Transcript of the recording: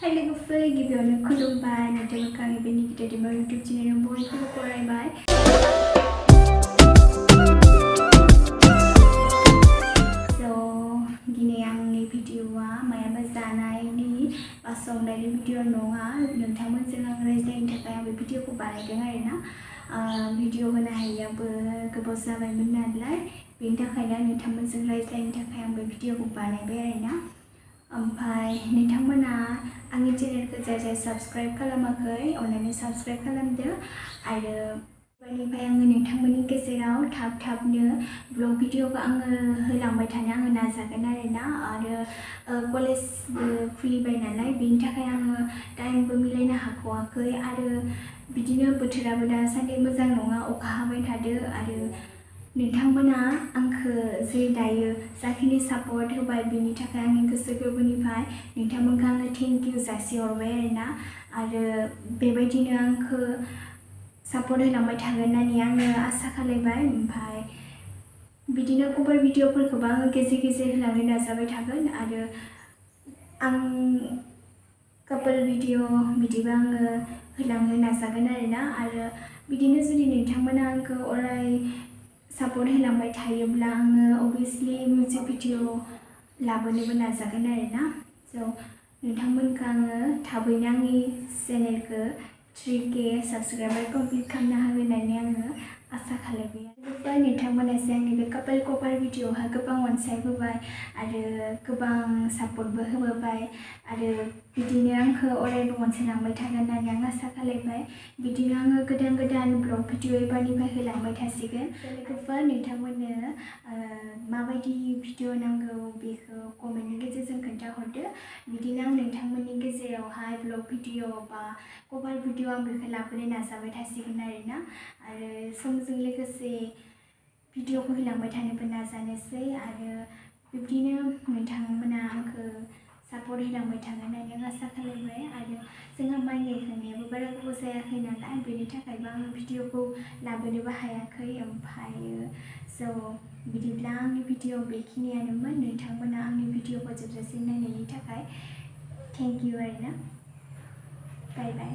Hai लोगोफोर गिबियावनो खुलुमबाय नोंथांमोनखौ आंनि बे निकिता दैमारि इउटुब चेनेलाव बयखौबो बरायबाय। दिनै आंनि भिडिअआ मायाबा जानायनि बा संनायनि भिडिअ नङा, नोंथांमोनजों आं रायज्लायनो थाखाय आं बे भिडिअखौ बानायदों आरोना। भिडिअ होनो हायैयाबो गोबाव जाबायमोन नालाय, बेनि थाखायनो आं नोंथांमोनजों रायज्लायनो थाखाय आं बे भिडिअखौ बानायबाय आरोना। ओमफ्राय नोंथांमोना आंनि चेनेलखौ जाय साबस्क्राइब खालामाखै अन्नानै साबस्क्राइब खालामदो आरो बेनिफ्राय आङो नोंथांमोननि गेजेराव थाबनो ब्लग भिडिअखौ आङो होलांबाय थानो आङो नाजागोन आरोना। आरो कलेजबो खुलिबाय नालाय बेनि थाखाय आङो टाइमबो मिलायनो हाख'वाखै आरो बिदिनो बोथोराबो दासान्दि मोजां नङा, अखा हाबाय थादो आरो नोंथांमोना आंखौ जे दायो जाखिनि सापर्ट होबाय बेनि थाखाय आंनि गोसो गोरबोनिफ्राय नोंथांमोनखौ आङो थेंक इउ जासिहरबाय आरोना। आरो बेबायदिनो आंखौ सापर्ट होलांबाय थागोन होननानै आङो आसा खालामबाय। ओमफ्राय बिदिनो कभार भिडिअफोरखौबो आङो गेजेर गेजेर होलांनो नाजाबाय थागोन आरो आं कापोल भिडिअ बिदिबो आङो होलांनो नाजागोन आरोना। आरो बिदिनो जुदि नोंथांमोना आंखौ अराय सापर्ट होलांबाय थायोब्ला आङो अभियासलि मिउजिक भिडिअ लाबोनोबो नाजागोन आरोना। नोंथांमोनखौ आङो थाबैनो आंनि चेनेलखौ 3K साबस्क्राइबार कमप्लिट खालामनो हागोन होननानै आङो आसा खालामबाय। नोंथांमोनासो आंनि बे कापोल कभार भिडिअआवहा गोबां अनसायबोबाय आरो गोबां सापर्टबो होबोबाय आरो बिदिनो आंखौ अरायबो अनसायलांबाय थागोन होननानै आं आसा खालामबाय। बिदिनो आङो गोदान ब्लग भिडिअ एबारनिफ्राय होलांबाय थासिगोन। लोगोफोर नोंथांमोननो माबायदि भिडिअ नांगौ बेखौ कमेन्टनि गेजेरजों खोन्थाहरदो। बिदिनो आं नोंथांमोननि गेजेरावहाय ब्लग भिडिअ बा कभार भिडिअ आं बेखौ लाबोनो नाजाबाय थासिगोन आरोना। आरो समजों लोगोसे भिडिअखौ होलांबाय थानोबो नाजानोसै आरो बिब्दिनो नोंथांमोना आंखौ सापर्ट होलांबाय थागोन होननानै आं आसा खालामबाय। आरो जोंहा माइ गायखांनायाबो बारा गोबाव जायाखै नालाय बेनि थाखायबो आङो भिडिअखौ लाबोनोबो हायाखै। ओमफ्रायो बिदिब्ला आंनि भिडिअ बेखिनियानोमोन। नोंथांमोना आंनि भिडिअखौ जोबजासिम नायनायनि थाखाय थेंक इउ आरोना। बाय बाय।